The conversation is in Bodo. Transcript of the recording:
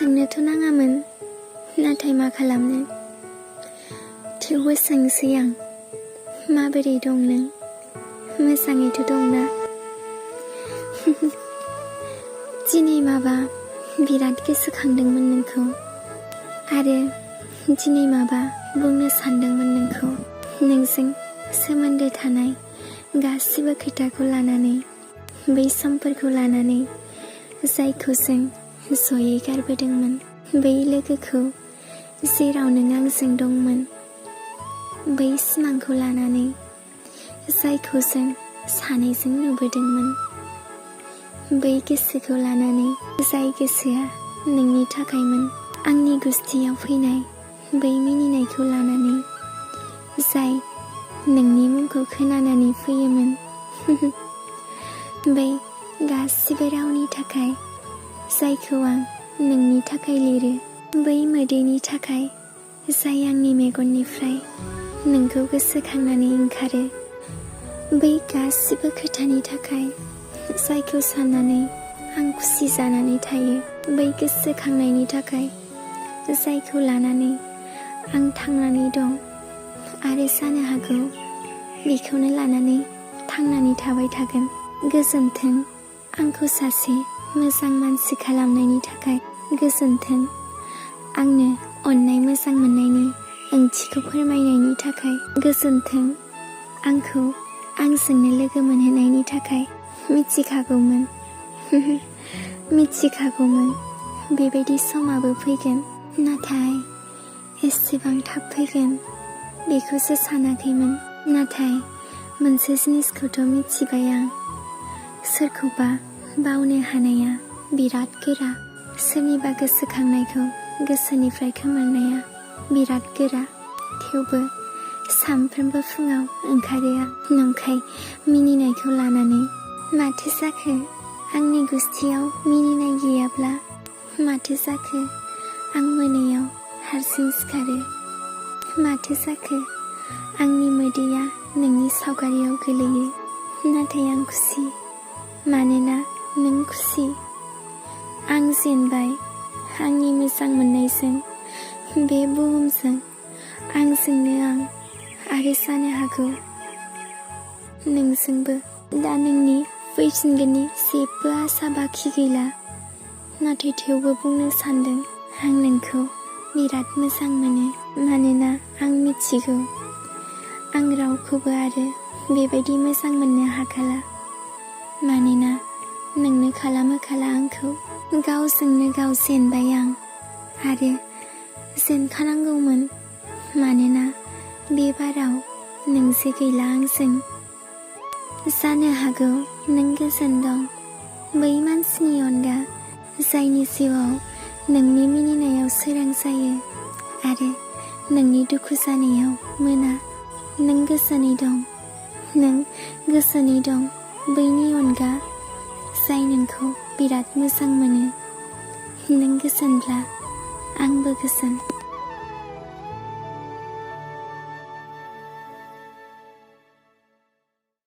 सोंनोथ' नाङामोन, नाथाय मा खालामनो। थेवबो सोंसै आं, माबोरै दं नों? मोजाङैथ' दंना? दिनै माबा बिराद गोसोखांदोंमोन नोंखौ, आरो दिनै माबा बुंनो सानदोंमोन नोंखौ। नोंजों सोमोन्दो थानाय गासिबो खोथाखौ लानानै, बै समफोरखौ लानानै, जायखौ जों जयै गारबोदोंमोन, बै लोगोखौ जेराव नों आंजों दंमोन, बै सिमांखौ लानानै, जायखौ जों सानैजों नुबोदोंमोन, बै गोसोखौ लानानै, जाय गोसोआ नोंनि थाखायमोन। आंनि गुस्थियाव फैनाय बै मिनिनायखौ लानानै, जाय नोंनि मुंखौ खोनानानै फैयोमोन। बै गासिबो रावनि थाखाय, जायखौ आं नोंनि थाखाय लिरो। बै मोदैनि थाखाय, जाय आंनि मेगननिफ्राय नोंखौ गोसोखांनानै ओंखारो। बै गासिबो खोथानि थाखाय, जायखौ साननानै आं खुसि जानानै थायो। बै गोसोखांनायनि थाखाय, जायखौ लानानै आं थांनानै दं, आरो जानो हागौ बेखौनो लानानै थांनानै थाबाय थागोन। गोजोन्थों आंखौ सासे मोजां मानसि खालामनायनि थाखाय। गोजोन्थों आंनो अननाय मोजां मोननायनि ओंथिखौ फोरमायनायनि थाखाय। गोजोन्थों आंखौ आंजोंनो लोगो मोनहोनायनि थाखाय। मिथिखागौमोन मिथिखागौमोन बेबायदि समाबो फैगोन, नाथाय एसेबां थाब फैगोन बेखौसो सानाखैमोन। नाथाय मोनसे जिनिसखौथ' मिथिबाय आं, सोरखौबा बावनो हानाया बिराद गोरा। सोरनिबा गोसोखांनायखौ गोसोनिफ्राय खोमोरनाया बिराद गोरा। थेवबो सानफ्रोमबो फुङाव ओंखारो आं नंखाय मिनिनायखौ लानानै। माथो जाखो आंनि गुस्थियाव मिनिनाय गैयाब्ला? माथो जाखो आं मोनायाव हारसिं सिखारो? माथो जाखो आंनि मोदैया नोंनि सावगारियाव गोलैयो? नाथाय आं खुसि, मानोना नों खुसि। आं जेनबाय आंनि मोजां मोननायजों, बे बुहुमजों, आंजोंनो आं, आरो जानो हागौ नोंजोंबो। दा नोंनि फैफिनगोननि जेबो आसा बाखि गैला, नाथाय थेवबो बुंनो सानदों, आं नोंखौ बिराद मोजां मोनो। मानोना आं मिथिगौ आं रावखौबो आरो बेबायदि मोजां मोननो हाखाला। मानोना नोंनो खालामहोखाला आंखौ। गावजोंनो गाव जेनबाय आं, आरो जेनखानांगौमोन। मानोना बे बाराव नोंसो गैला आंजों। जानो हागौ नों गोजोन दं, बै मानसिनि अनगा जायनि जिउआव नोंनि मिनिनायाव सोरां जायो, आरो नोंनि दुखु जानायाव मोना। नों गोजोनै दं, नों गोजोनै दं बैनि अनगा जाय नोंखौ बिराद मोजां मोनो। नों गोजोनब्ला आंबो गोजोन।